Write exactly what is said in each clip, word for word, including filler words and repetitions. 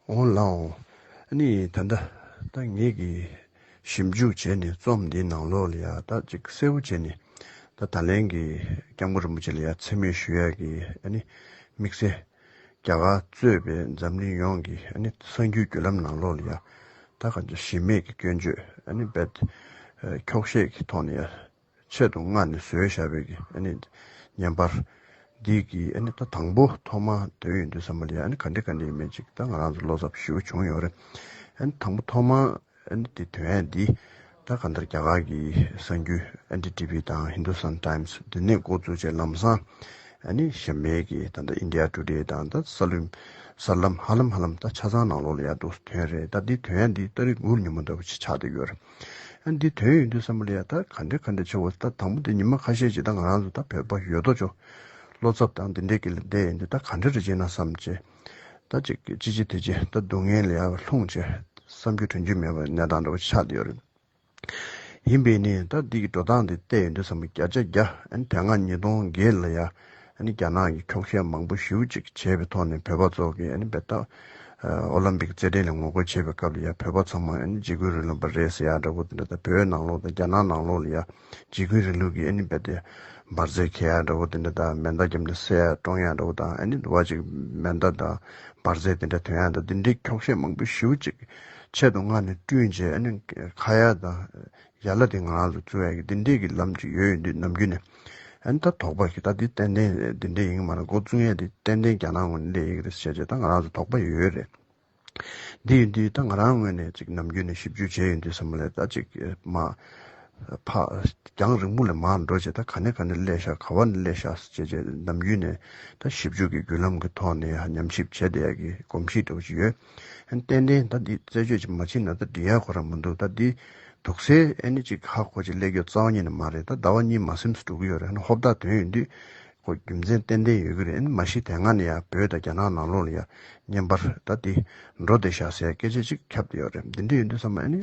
འོང་ལགས་འོང་། ཨ་ནི་ད་ལྟ་ད་ངེད་ཀྱིས་ཞིབ་འཇུག་བྱས་ནས་རྩོམ་འདིའི་ནང་ལོགས་ལ་ཡ་ད་ཅིག་གསལ་པོ་བྱས་ནས། ད་ད་ལན་གྱི་སྐྱབས་མགོན་རིན་པོ་ཆེ་ལ་ཡ་མཚན་སྨད་ཞུ་ཡ་གི་ཨ་ནི་དམིགས་བསལ་རྒྱ་གར་གཙོས་པའི་འཛམ་གླིང་ཡོངས་ཀྱི་ཨ་ནི་གསར་འགྱུར་བརྒྱུད་ལམ་ནང་ལོགས་ལ་ཡ་ད་ག་ཚོད་གཞི་མེད་ཀྱི་སྐྱོན་བརྗོད་ཨ་ནི་རྦད་འཁྱོག་བཤད་ཀྱི་ཐོག་ནས་ཡ། ཆེད་དུ་མངགས་ནས་བཟོས་བཞག་པའི་གི་ཨ་ནི་བརྙན་པར་འདི་གི་ཨ་ནི་ད་དང་པོ་ཐོག་མ་དོན་ཡོད་དུས་ཙམ་པ་ལ་ཡ་ཨ་ནི་ག་འདྲ་ག་འདྲ་ཡིན་མིན་ཅིག་ད་ང་རང་ཚོ་བློ་འཚབ་ཞེ་པོ་བྱུང་ཡོད་རེད། ཨ་ནི་དང་པོ་ཐོག་མ་ཨ་ནི་དེ་དོན་ཡ་འདི་ད་གང་ལྟར་རྒྱ་གར་གྱི་གསར་འགྱུར་ཨེན་ཌི་ཊི་ཝི་དང་ཧིན་དུ་སན་ཊའིམ་སི་འདི་ནས་འགོ་བཙུགས་བྱས་ལམ་སང་ཨ་ནི་གཞན་པའི་གི་ད་ལྟ་ཨིན་ཌི་ཡ་ཊུ་ཌེ་དང་ད་གསར་ལམ་གསར་ལམ་ཧ་ལམ་ཧ་ལམ་ད་ཆ་ཚང་ནང་ལོགས་ལ་ཡ་འདུག་དོན་རེད། ད་འདི་དོན་ཡ་འདི་ཏ་རིག་དགུ་ཉིན་མོ་འདྲ་བོ་ཅིག་ཆགས་བསྡད་ཡོད་རེད། ཨ་འདི་དོན་ཡོད་དུས་ཙམ་པ་ལ་ཡ་ད་ག་འདྲ་ག་འདྲ་བྱེད་འོ། ད་དང་པོ་དེ་ཉི་མ་ཁ་ཤས་ཅིག་ད་ང་རང་ཚོ་ད་བོད་པ་ཡོད་དོ་ཅོག་བློ་འཚབ་དང་འདི་འདྲས་ཀྱི་ལ་བསྡད་ཡིན་དུས་ད་ག་འདྲ་རེ་བྱེད་ན་བསམ་བྱས། ད་ཅིག་ཅི་ཅི་དེ་ཅི་ད་སྡུག་བསྔལ་ལ་ཡ་ལྷུང་བྱས་བསམ་རྒྱུ་དྲན་རྒྱུ་མེད་པའི་གནས་སྟངས་འདྲ་བོ་ཆགས་བསྡད་ཡོད་རེད། ཡིན་པས་ནི་ད་འདི་གི་འགྲོ་སྟངས་འདི་བལྟས་ཡོང་དུས་ཙམ་པ་བརྒྱ་ཆ་བརྒྱ་ཨ་ནི་དེ་སྔ་ཉིས་སྟོང་བརྒྱད་ལ་ཡ་ཨ་ནི་རྒྱ་ནག་གིས་འཁྱོག་བཤད་མང་པོ་ཞེ་པོ་ཅིག་བྱས་པའི་ཐོག་ནས་བོད་པ་ཚོ་གི་ཨ་ནི་བལ་ཏ་ཨོ་ལིམ་པིག་རྩེད་འགྲན་ལ་ངོ་རྒོལ་བྱས་པའི་སྐབས་ལ་ཡ་བོད་པ་ཚང་མ་ཨ་ནི་འཇིགས་སྐུལ་རིང་ལུགས་པ་རེད་ཟེར་ཡ་འདྲ་པོ་དེ་འདྲ་དང་། བོད་ནང་ལོགས་དང་རྒྱ་ནག་ནང་ལོགས་ལ་ཡ་འཇིགས་སྐུལ་རིང་ལུགས་ཀྱི་ཨ་ནི་བལ་ཏའི་འབར་རྫས་འཁྱེར་ཡ་འདྲ་པོ་དེ་འདྲ་དང་། མེ་མདའ་བརྒྱབ་ནས་བསད་ཡ་བཀྲོངས་ཡ་འདྲ་པོ་དང་། ཨ་ནི་འདི་བ་ཅིག་མེ་མདའ་དང་འབར་རྫས་དེ་འདྲ་ཐོན་ཡ་དང་། འདི་འདྲའི་འཁྱོག་བཤད་མང་པོ་ཞེ་པོ་ཅིག་ཆེད་དུ་མངགས་ནས་བསྐྲུན་བྱས་ཨ་ནི་ཁ་ཡ་དང་། ཡ་ལ་དེ་ང་རང་ཚོ་བཙུགས་ཡ་གི་འདི་འདྲས་ཀྱི་ལམ་ཅིག་ཡོད་ཡོད་འདུག་ནམ་རྒྱུན་ནས། ཨ་ནི་ད་དོགས་པ་གི་ད་འདི་ཏན་ཏན་འདི་འདྲས་ཡིན་གྱི་མ་རེད། འགོ་བཙུགས་ཡ་འདི་ཏན་ཏན་རྒྱ་ནག་ངོས་ནས་སླེབས་ཡོད་ཀྱི་རེད་ཟེར་བྱས་ད་ང་རང་ཚོ་དོགས་པ་ཡོད་ཡོད་རེད། འདི་ཡིན་དུས་ད་ང་རང་ངོས་ནས་ཅིག་ནམ་རྒྱུན་ནས་ཞིབ་འཇུག་བྱས་ཡོང་དུས་ཙམ་པ་ལ་ད་ཅིག་མ་ཕ་རྒྱང་རིང་པོ་ལས་མར་འགྲོ་བྱས་ད་ག་ནས་ག་ནས་སླེབས་ཤག་ག་བ་ནས་སླེབས་ཤག་ཟེར་བྱས་ནམ་རྒྱུན་ནས་ད་ཞིབ་འཇུག་གི་བརྒྱུད་ལམ་གྱི་ཐོག་ནས་ཉམས་ཞིབ་བྱས་བསྡད་ཡ་གི་གོམས་གཤིས་འདྲ་བོ་ཅིག་ཡོད། ཨ་ནི་ཏན་ཏན་ད་འདི་རྩད་གཅོད་ཅིག་མ་བྱས་ན་ད་འགྲིག་ཡ་ཁོ་རང་མི་འདུག་ད་འདི་འདུག་སེ་ཨ་ནི་ཅིག་ཧ་གོ་ཅིག་སླེབས་རྒྱུ་རྩ་བ་ཉིད་ནས་མ་རེད། ད་ཟླ་བ་གཉིས་མ་ཟིན་ཙམ་འགྲོ་གི་ཡོད་རེད། ཨ་ནི་ཧོབ་ཏ་དོན་ཡོད་དུས་ཁོ་རྒྱུ་མཚན་ཏན་ཏན་ཡོད་ཀྱི་རེད། ཨ་ནི་མ་གཞི་དེ་སྔ་ནས་ཡ་བོད་དང་རྒྱ་ནག་ནང་ལོགས་ལ་ཡ་བརྙན་པར་ད་འདི་འགྲོ་བསྡད་ཤག་ཟེར་སྐད་ཆ་ཅིག་ཁྱབ་བསྡད་ཡོད་རེད། འདི་འདྲ་ཡོད་དུས་ཙམ་པ་ཨ་ནི་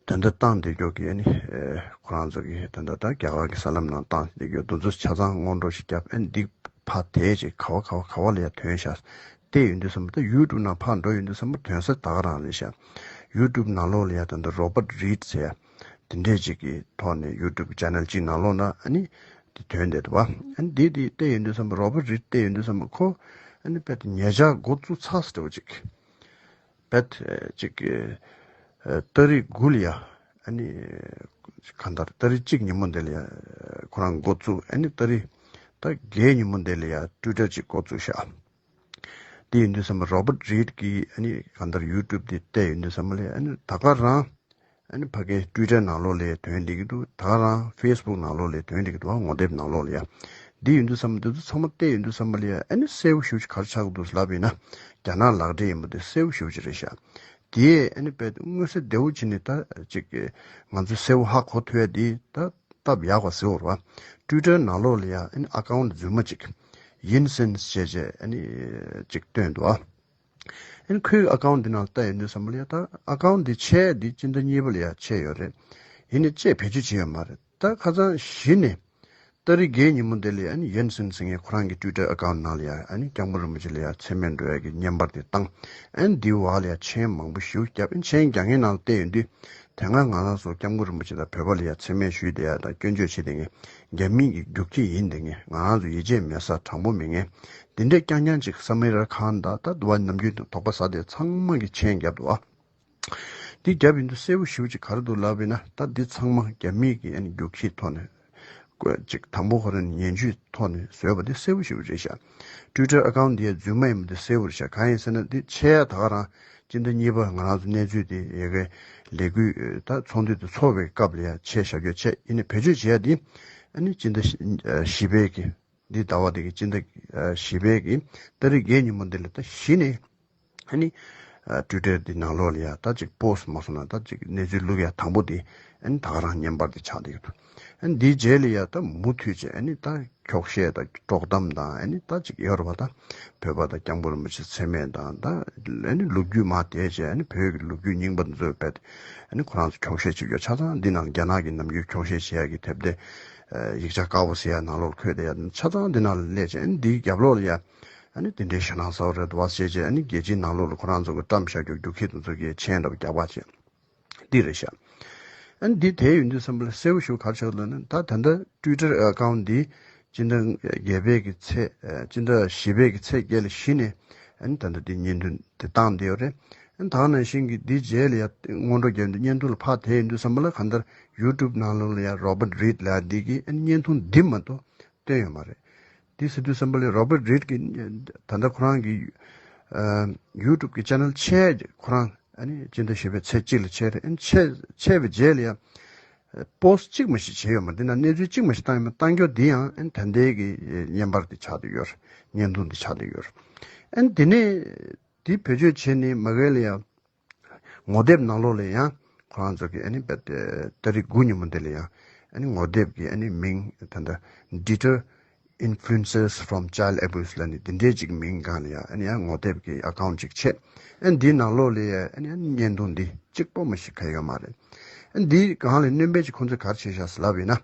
ད་ལྟ་བཏང་བསྡད་རྒྱུ་གི་ཨ་ནི་ཨེ་ཁོ་རང་ཚོ་གི་ད་ལྟ་ད་རྒྱ་གར་གྱི་གསར་ལམ་ནང་བཏང་བསྡད་རྒྱུ་འདི་ཚོ་ཆ་ཚང་སྔོན་འགྲོ་ཞིག་བརྒྱབ། ཨ་ནི་འདི་ཕར་དེད་ཅིག་ག་བ་ག་བ་ག་བ་ལ་ཡ་ཐོན་ཤག་བལྟས་ཡོང་དུས་ཙམ་པ་ད་ཡུ་ཊུབ་ནང་ཕར་འགྲོ་ཡོང་དུས་ཙམ་པ་ཐོན་ས་ད་ག་རང་རེད་ཤག་ཡུ་ཊུབ་ནང་ལོགས་ལ་ཡ་ད་ལྟ་Robert Reed ཟེར་ཡ་དེ་འདྲས་ཅིག་གི་ཐོག་ནས་ཡུ་ཊུབ་ཅེ་ནལ་ཅིག་ནང་ལོགས་ན་ཨ་ནི་དེ་ཐོན་བསྡད་འདུག་བ། ཨ་ནི་དེ་དེ་བལྟས་ཡོང་དུས་ཙམ་པ་Robert Reed བལྟས་ཡོང་དུས་ཙམ་པ་ཁོ་ཨ་ནི་དཔེ་ད་ཉེ་ཆར་འགོ་བཙུགས་ཚར་ཟེར་བ་ཅིག་བེད་ཅིག་ཏ་རིག་དགུ་ལ་ཡ་ཨ་ནི་གང་ལྟར་ཏ་རིག་གཅིག་ཉིན་མོ་འདི་ལ་ཡ་ཁོ་རང་འགོ་བཙུགས། ཨ་ནི་ཏ་རིག་ད་བརྒྱད་ཉིན་མོ་འདི་ལ་ཡ་ཊུའི་ཊར་ཅིག་འགོ་བཙུགས་ཤག་དེ་ཡིན་དུས་ཙམ་པ་Robert Reed གི་ཨ་ནི་གང་ལྟར་ཡུ་ཊུབ་དེ་བལྟས་ཡོང་དུས་ཙམ་པ་ལ་ཨ་ནི་ད་ག་རང་ཨ་ནི་ཕ་གིའི་ཊུའི་ཊར་ནང་ལོགས་ལ་ཐོན་བསྡད་ཀྱི་འདུག་ད་ག་རང་ཕེ་སི་བུག་ནང་ལོགས་ལ་ཐོན་བསྡད་ཀྱི་འདུག་ངོ་དེབ་ནང་ལོགས་ལ་ཡ། འདི་ཡིན་དུས་ཙམ་པ་འདི་ཚོ་ཚང་མ་བལྟས་ཡོང་དུས་ཙམ་པ་ལ་ཡ་ཨ་ནི་གསལ་པོ་ཞེ་པོ་ཅིག་ག་རེ་ཆགས་ཀྱི་འདུག་ལབ་ཡིན་ན་རྒྱ་ནག་ལག་འབྲེལ་ཡིན་པ་དེ་གསལ་པོ་ཞེ་པོ་ཅིག་རེད་ཤག་དེ་ཨ་ནི་དཔེ་མངོན་གསལ་དོད་པོ་བྱས་ནས་ད་ཅིག་ང་ཚོས་གསལ་པོ་ཧ་གོ་ཐུབ་ཡ་དེ་ད་སྟབས་ཡག་པ་ཟེར་བ་རེད་བ། ཊུའི་ཊར་ནང་ལོགས་ལ་ཡ་ཨ་ནི་ཨ་ཀའུན་ཊི་རྫུན་མ་ཅིག་ཡིན་སེན་ཟེར་བྱས་ཨ་ནི་ཅིག་བཏོན་འདུག་ཨ། ཨ་ནི་ཁོའི་ཨ་ཀའུན་ཊི་འདི་ནང་ལྟ་ཡོང་དུས་ཙམ་པ་ལ་ཡ་ད་ཨ་ཀའུན་ཊི་འདི་ཕྱེ་ཡ་འདི་སྤྱི་ཟླ་གཉིས་པ་ལ་ཡ་ཕྱེ་ཡོད་རེད། ཡིན་ནའི་ཅིག་བེད་སྤྱོད་བྱས་ཡོད་མ་རེད། ད་ཁ་སང་གཞི་ནས་ཏ་རིག་བརྒྱད་ཉིན་མོ་འདི་ལ་ཨ་ནི་ཡན་སིན་ཟེར་མཁན་ཁོ་རང་གི་ཊུའི་ཊར་ཨ་ཀའུན་ཊི་ནང་ལ་ཡ་ཨ་ནི་སྐྱབས་མགོན་རིན་པོ་ཆེ་ལ་ཡ་མཚན་སྨད་འགྲོ་ཡ་གི་བརྙན་པར་དེ་བཏང་། ཨ་ནི་འདིའི་འོག་ལ་ཡ་མཆན་མང་པོ་ཞེ་པོ་བརྒྱབ། ཨ་ནི་མཆན་རྒྱག་མཁན་ནང་ལ་བལྟས་ཡོང་དུས་དེ་སྔ་ང་རང་ཚོ་སྐྱབས་མགོན་རིན་པོ་ཆེ་དང་བོད་པ་ལ་ཡ་མཚན་སྨད་ཞུས་བསྡད་ཡ་དང་སྐྱོན་བརྗོད་བྱེད་བསྡད་མཁན་རྒྱ་མི་གི་རྒྱུག་ཁྱི་ཡིན་བསྡད་མཁན་ང་རང་ཚོ་ཡིད་ཆེས་མེད་ས་དྲང་པོ་མེད་མཁན་འདི་འདྲས་རྐྱང་རྐྱང་ཅིག་ས་མི་ར་ཁང་དང་ད་དུ་བ་ནམ་རྒྱུན་དུ་དོགས་པ་ཟ་བསྡད་ཚང་མ་གི་མཆན་བརྒྱབ་འདུག་ཨ། འདི་རྒྱབ་ཡིན་དུས་གསལ་པོ་ཞེ་པོ་ཅིག་ག་རེ་འདུག་ལབ་ཡིན་ན་ད་འདི་ཚང་མ་རྒྱ་མིའི་གི་ཨ་ནི་རྒྱུག་ཁྱི་ཐོག་ནས་བཀོད་ཅིག་དང་པོ་ཁོ་རང་ངན་ཇུས་ཐོག་ནས་བཟོས་པ་འདི་གསལ་པོ་ཞེ་པོ་རེད་ཤག་ཊུའི་ཊར་ཨ་ཀའུན་ཊི་འདི་རྫུན་མ་ཡིན་པ་འདི་གསལ་པོ་རེད་ཤག་གང་ཡིན་ཟེར་ན་འདི་ཕྱེ་ཡ་ད་ག་རང་སྤྱི་ཟླ་གཉིས་པ་ང་རང་ཚོ་གནས་ཚུལ་འདི་ཡ་གི་ལས་འགུལ་ད་ཚོགས་འདུ་དེ་ཚོགས་པའི་སྐབས་ལ་ཡ་ཕྱེ་བཞག་རྒྱུ་བྱས། ཡིན་ནའི་བེད་སྤྱོད་བྱེད་ཡ་འདི་ཨ་ནི་སྤྱི་ཟླ་བཞི་པའི་གི་འདི་ཟླ་བ་འདི་གི་སྤྱི་ཟླ་བཞི་པའི་གི་ཏ་རིག་བརྒྱད་ཉིན་མོ་འདི་ལ་ད་གཞི་ནས། ཨ་ནི། ཊུའི་ཊར་འདི་ནང་ལོགས་ལ་ཡ་ད་ཅིག་པོ་སི་ཊི་མ་སོང་ན་ད་ཅིག་གནས་ཚུལ་བླུག་ཡ་དང་པོ་འདི་ཨ་ནི་ད་ག་རང་བརྙན་པར་འདི་ཆགས་བསྡད་ཀྱི་འདུག་ཨ་ནི་འདིའི་རྗེས་ལ་ཡ་ད་མུ་མཐུད་བྱས་ཨ་ནི་ད་འཁྱོག་བཤད་དང་དཀྲོག་གཏམ་དང་ཨ་ནི་ད་ཅིག་ཡོད་རེད་པ། ད་བོད་པ་དང་སྐྱབས་མགོན་རིན་པོ་ཆེ་མཚན་སྨད་དང་ད་ཨ་ནི་ལོ་རྒྱུས་མར་དེད་བྱས་ཨ་ནི་བོད་ཀྱི་ལོ་རྒྱུས་རྙིང་པ་འདི་ཚོ་རྦད་ཨ་ནི་ཁོ་རང་ཚོ་འཁྱོག་བཤད་བྱེད་རྒྱུ་ཆ་ཚང་འདི་ནང་རྒྱ་ནག་གི་ནམ་རྒྱུན་འཁྱོག་བཤད་བྱེད་ཡ་གི་དེབ་དེ་ཡིག་ཆ་དཀར་པོ་ཟེར་ཡ་ནང་ལོགས་འཁོད་བསྡད་ཡ་ཆ་ཚང་འདི་ནང་ལ་སླེབས་བྱས་ཨ་ནི་འདིའི་རྒྱབ་ལོགས་ལ་ཡ། ཨ་ནི་དེ་འདྲའི་ཞེད་སྣང་ཟ་བ་རེད་བ་ཟེར་བྱས། ཨ་ནི་རྒྱལ་སྤྱིའི་ནང་ལོགས་ལ་ཁོ་རང་ཚོ་གི་བཀྲམ་བཞག་རྒྱུ་རྒྱུག་ཁྱི་དེ་ཚོ་གིས་མཆན་འདྲ་པོ་རྒྱག་པ་བྱས། འདི་རེད་ཤག་ཨ་ནི་འདི་དེ་ཡིན་དུས་ཙམ་པ་ལ་གསལ་པོ་ཞིག་ག་རེ་ཆགས་འདུག་ན། ད་ད་ལྟ་Twitter account འདི་སྤྱི་ཟླ་བརྒྱད་པའི་གི་ཚེས། ཨ། སྤྱི་ཟླ་བཞི་པའི་གི་ཚེས་བརྒྱད་ལ་གཞི་ནས་ཨ་ནི་ད་ལྟ་འདི་བརྙན་ཐུང་འདི་བཏང་བསྡད་ཡོད་རེད། ཨ་ནི་ད་ག་ནང་བཞིན་གྱི་འདི་རྗེས་ལ་ཡ་སྔོན་འགྲོ་རྒྱག་འདི་བརྙན་ཐུང་ལ་ཕར་དེད་ཡོང་དུས་ཙམ་པ་ལ་གང་ལྟར་YouTube ནང་ལོགས་ལ་ཡ་Robert Reid ལབ་ཡ་འདི་གིས་ཨ་ནི་བརྙན་ཐུང་འདི་མ་གཏོགས་བཏོན་ཡོད་མ་རེད། དེ་ཟེར་དུས་ཙམ་པ་ལ་Robert Reid གི་ད་ལྟ་ཁོ་རང་གི་ཨ་YouTube གི་channel ཆད། ཁོ་རང་ཨ་ནི་སྤྱི་ཟླ་བཞི་པའི་ཚེས་གཅིག་ལ་ཆད་རེད། ཨ་ནི་ཆད་ཆད་པའི་རྗེས་ལ་ཡ་post གཅིག་མ་ཞིག་བྱས་ཡོད་མ་རེད། དེ་ན་གནས་ཚུལ་གཅིག་མ་ཞིག་བཏང་ཡོད་མ་རེད། བཏང་རྒྱུ་དེ་ཡང་ཨ་ནི་ད་ལྟའི་གི་བརྙན་པར་དེ་ཆགས་བསྡད་ཡོད་རེད། བརྙན་ཐུང་དེ་ཆགས་བསྡད་ཡོད་རེད། ཨ་ནི་དེ་ནས་དེ་བེད་སྤྱོད་བྱས་ནས་མ་གི་ལ་ཡ་ངོ་དེབ་ནང་ལོགས་ལ་ཡང་ཁོ་རང་ཚོ་གི་ཨ་ནི་བེད་ཏ་རིག་དགུ་ཉིན་མོ་འདི་ལ་ཡང་ཨ་ནི་ངོ་དེབ་ཀྱི་ཨ་ནི་མིང་ད་ལྟ་Deter Influencers from Child Abuse ལབ་ནས་འདི་འདྲའི་ཅིག་མིང་སྒང་ལ་ཡང་ཨ་ནི་ཡང་ངོ་དེབ་ཀྱི་account ཅིག་ཕྱེ། ཨ་ནི་འདིའི་ནང་ལོགས་ལ་ཡང་ཨ་ནི་ཡང་བརྙན་ཐུང་འདི་གཅིག་པོ་མ་ཞིག་ག་ཡོད་མ་རེད། ཨ་ནི་འདིའི་སྒང་ལ་སྣོན་པ་ཅིག་ཁོང་ཚོས་ག་རེ་བྱས་ཤག་ཟེར་ལབ་ཡིན་ན།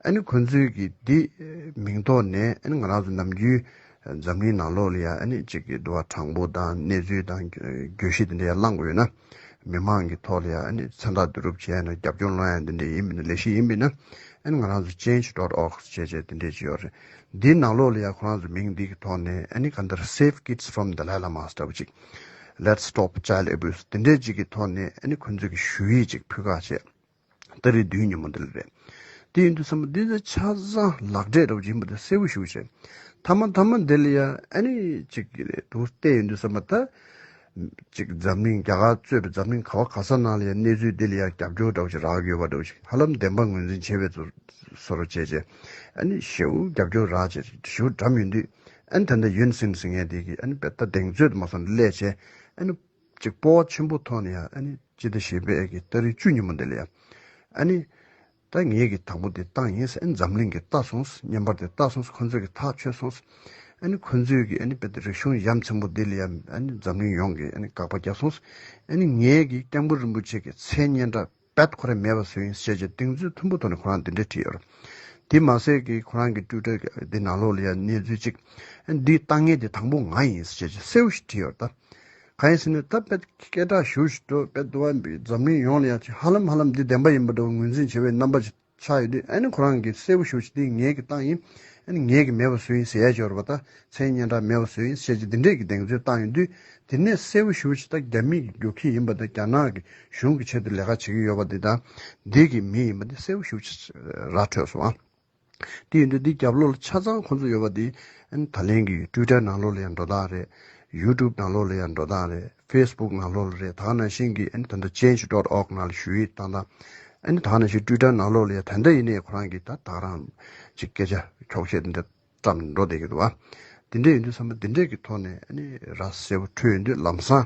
ཨ་ནི་ཁོང་ཚོས་ཀྱི་འདི་མིང་ཐོག་ནས་ཨ་ནི་ང་རང་ཚོ་ནམ་རྒྱུན་འཛམ་གླིང་ནང་ལོགས་ལ་ཡང་ཨ་ནི་ཅིག་གི་འདུ་བ་དྲང་པོ་དང་གནས་ཚུལ་དང་བརྗོད་གཞི་འདི་འདྲ་ཡང་བླངས་དགོས་ཡོད་ན། མི་མང་གི་ཐོག་ལ་ཡང་ཨ་ནི་མཚན་རྟགས་བསྡུ་རུབ་བྱས་ན་རྒྱབ་ལྗོངས་སློང་ཡ་འདི་འདྲ་ཡིན་པ་ཡིན་ན། ལས་གཞི་ཡིན་པ་ཡིན་ན་ཨ་ནི་ང་རང་ཚོ་change dot org ཟེར་བྱས་འདི་འདྲ་ཅིག་ཡོད་རེད། འདིའི་ནང་ལོགས་ལ་ཡང་ཁོ་རང་ཚོ་མིང་འདི་གི་ཐོག་ནས་ཨ་ནི་གང་ལྟར་Save Kids from Dalai Lama ལྟ་བུ་ཅིག Let's Stop Child Abuse འདི་འདྲའི་ཅིག་གི་ཐོག་ནས་ཨ་ནི་ཁོང་ཚོས་ཀྱི་ཞུ་ཡིག་ཅིག་ཕུལ་ཁག་བྱས། ཏ་རིག་བདུན་ཉིན་མོ་འདི་ལ་རེད། དེ་ཡིན་དུས་ཙམ་པ་འདི་ཚོ་ཆ་ཚང་ལག་འབྲེལ་འདྲ་བོ་ཅིག་ཡིན་པ་འདི་གསལ་པོ་ཞེ་པོ་ཅིག་མཐའ་མ་མཐའ་མ་འདི་ལ་ཡ་ཨ་ནི་ཅིག་གི་རེད་འདུག་བལྟས་ཡོང་དུས་ཙམ་པ་ད། ཅིག་འཛམ་གླིང་རྒྱ་གར་གཙོས་པའི་འཛམ་གླིང་ག་བ་ག་ས་ནང་ལ་ཡ་གནས་ཚུལ་འདི་ལ་ཡ་རྒྱབ་སྐྱོར་འདྲ་བོ་ཅིག་རག་གི་ཡོད་པ་འདྲ་བོ་ཅིག་ཧ་ལམ་བདེན་པ་ངོས་འཛིན་བྱེད་པའི་བཟོ་བཟོ་འདྲ་བྱས་བྱས། ཨ་ནི་ཞེ་པོ་རྒྱབ་སྐྱོར་རག་བྱས་ཞེ་པོ་འགྲམ་ཡོང་དུས། ཨ་ནི་ད་ལྟ་ཡུན་སིན་ཟེར་མཁན་དེ་གིས་ཨ་ནི་དཔེ་ད་གདེང་ཚོད་དུ་མ་སོང་ནས་སླེབས་བྱས། ཨ་ནི་ཅིག་སྤོབས་པ་ཆེན་པོ་ཐོག་ནས་ཡང་ཨ་ནི་སྤྱི་ཟླ་བཞི་པའི་གི་ཏ་རིག་བཅུ་ཉིན་མོ་འདི་ལ་ཡང་། ཨ་ནི་ད་ངས་གི་དང་པོ་འདི་བཏང་ཡིན་ཟེར། ཨ་ནི་འཛམ་གླིང་གིས་ལྟ་སོང་། བརྙན་པར་འདི་ལྟ་སོང་། ཁོ་ཚོས་གི་ཐག་ཆོད་སོང་། ཨ་ནི་ཁོ་ཚོས་གི་ཨ་ནི་དཔེ་ད་རིག་གཞུང་ཡ་མཚན་པོ་འདི་ལ་ཡང་ཨ་ནི་འཛམ་གླིང་ཡོངས་ཀྱིས་ཨ་ནི་དགག་པ་བརྒྱབ་སོང་། ཨ་ནི་ངས་གི་སྐྱབས་མགོན་རིན་པོ་ཆེ་གི་མཚན་སྙན་གྲགས་རྦད་ཁོ་རང་མེད་པ་བཟོས་ཡིན་ཟེར་བྱས་གདེང་ཚོད་མཐོན་པོ་ཐོག་ནས་ཁོ་རང་འདི་འདྲ་བྲིས་ཡོད་རེད། དེ་མ་ཟད་ཀྱི་ཁོ་རང་གི་ཊུའི་ཊར་འདི་ནང་ལོགས་ལ་ཡང་གནས་ཚུལ་གཅིག་འདི་བཏང་མཁན་དེ་དང་པོ་ང་ཡིན་ཟེར་བྱས་གསལ་པོ་ཞིག་བྲིས་ཡོད་རེད་ད། གང་ཡིན་ཟེར་ན་ད་དཔེ་སྐད་གྲགས་ཞེ་པོ་ཞིག་འདུག་དཔེ་འདུག་བ། འཛམ་གླིང་ཡོངས་ལ་ཡང་ཅིག་ཧ་ལམ་ཧ་ལམ་འདི་བདེན་པ་ཡིན་པ་འདྲ་བོ་ངོས་འཛིན་བྱེད་པའི་རྣམ་པ་ཅིག་ཆགས་ཡོད་དུས། ཨ་ནི་ཁོ་རང་གིས་གསལ་པོ་ཞེ་པོ་ཞིག་འདི་ངེད་ཀྱིས་བཏང་ཡིན། ཨ་ནི་ངེད་ཀྱིས་མེད་པ་བཟོས་ཡིན་ཟེར་ཡ་ཅིག་ཡོད་རེད་པ། ད་མཚན་སྙན་གྲགས་མེད་པ་བཟོས་ཡིན་ཟེར་བྱས་འདི་འདྲས་ཀྱི་གདེང་ཚོད་བཏང་ཡོང་དུས། དེ་ནས་གསལ་པོ་ཞེ་པོ་ཞིག་ད་རྒྱ་མི་གི་རྒྱུག་ཁྱི་ཡིན་པ་དང་རྒྱ་ནག་གི་གཞུང་གི་ཆེད་དུ་ལས་ཀ་བྱེད་ཀྱི་ཡོད་པ་འདི་དང་། འདི་གི་མི་ཡིན་པ་འདི་གསལ་པོ་ཞེ་པོ་ཞིག་ར་འཕྲོད་སོང་ཨ། དེ་ཡིན་དུས་འདི་རྒྱབ་ལོགས་ལ་ཆ་ཚང་ཁོང་ཚོ་ཡོད་པ་འདི་ཨ་ནི་ད་ལན་གྱི་ཊུའི་ཊར་ནང་ལོགས་ལ་ཡང་འགྲོ་སྟངས་རེད། ཡུ་ཊུབ་ནང་ལོགས་ལ་ཡང་འགྲོ་སྟངས་རེད། ཕེ་སི་བུག་ནང་ལོགས་ལ་རེད། ད་ག་ནང་བཞིན་གྱི་ཨ་ནི་ད་ལྟ་ཅེན་ཇི་ཌོཊ་ཨོག་ནང་ལ་ཞུ་ཡིག་བཏང་སྟངས། ཨ་ནི་ད་ག་ནང་བཞིན་ཊུའི་ཊར་ནང་ལོགས་ལ་ཡང་ད་ལྟ་ཡིན་ནའི་ཁོ་རང་གིས་ད་ད་ག་རང་ཅིག་སྐད་ཆ་འཁྱོག་བཤད་འདི་འདྲ་བཀྲམ་ནས་འགྲོ་བསྡད་ཀྱི་འདུག་བ། དེ་འདྲ་ཡིན་དུས་ཙམ་པ་འདི་འདྲས་ཀྱི་ཐོག་ནས་ཨ་ནི་ར་གསལ་པོ་འཕྲོད་ཡོང་དུས་ལམ་སང་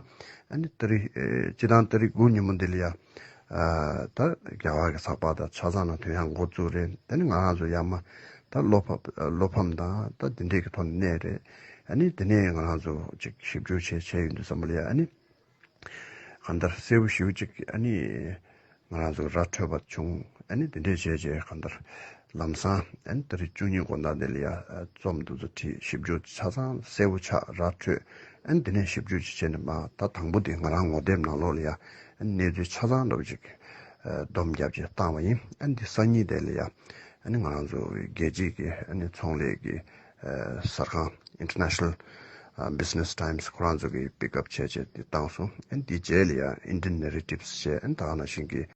ཨ་ནི་ཏ་རིག་ཨེ་སྤྱི་བཏང་ཏ་རིག་དགུ་ཉིན་མོ་འདི་ལ་ཡ། ཨ་ད་རྒྱ་གར་གྱི་ཚགས་པར་དང་ཆ་ཚང་ནང་ཐོན་ཡག་འགོ་བཙུགས་རེད། ཨ་ནི་ང་རང་ཚོ་ཡར་མར་ད་བློ་ཕམ་བློ་ཕམ་དང་ད་འདི་འདྲས་ཀྱི་ཐོག་ནས་གནས་རེད། ཨ་ནི་དེ་ནས་ང་རང་ཚོ་ཅིག་ཞིབ་འཇུག་བྱས་བྱས་ཡོང་དུས་ཙམ་པ་ལ་ཡ་ཨ་ནི། གང་ལྟར་གསལ་པོ་ཞེ་པོ་ཅིག་ཨ་ནི་ང་རང་ཚོ་ར་འཕྲོད་པ་བྱུང་། ཨ་ནི་དེ་འདྲས་བྱས་བྱས་གང་ལྟར་ལམ་སང་ཨ་ནི་ཏ་རིག་བཅུ་གཉིས་དགོང་དག་དེ་ལ་ཡ་རྩོམ་འདི་ཚོ་བྲིས། ཞིབ་འཇུག་ཆ་ཚང་གསལ་པོ་ཆགས་ར་འཕྲོད། ཨ་ནི་དེ་ནས་ཞིབ་འཇུག་ཅིག་བྱས་ནས་མ་ད་དང་པོ་དེ་ང་རང་ངོ་དེབ་ནང་ལོགས་ལ་ཡ་ཨ་ནི་གནས་ཚུལ་ཆ་ཚང་འདྲ་པོ་ཅིག་སྡོམ་རྒྱབ་ཅིག་བཏང་བ་ཡིན། ཨ་ནི་འདི་སང་ཉིན་དེ་ལ་ཡ་ཨ་ནི་ང་རང་ཚོ་རྒྱལ་སྤྱིའི་གི་ཨ་ནི་ཚོང་ལས་ཀྱི་གསར་ཁང་International Business Times ཁོ་རང་ཚོ་གིས་པིག་ཨབ་བྱས་བྱས་དེ་བཏང་སོང་། ཨ་ནི་དེའི་རྗེས་ལ་ཡང་Indian Narratives བྱས། ཨ་ནི་ད་ག་ནང་བཞིན་གྱི་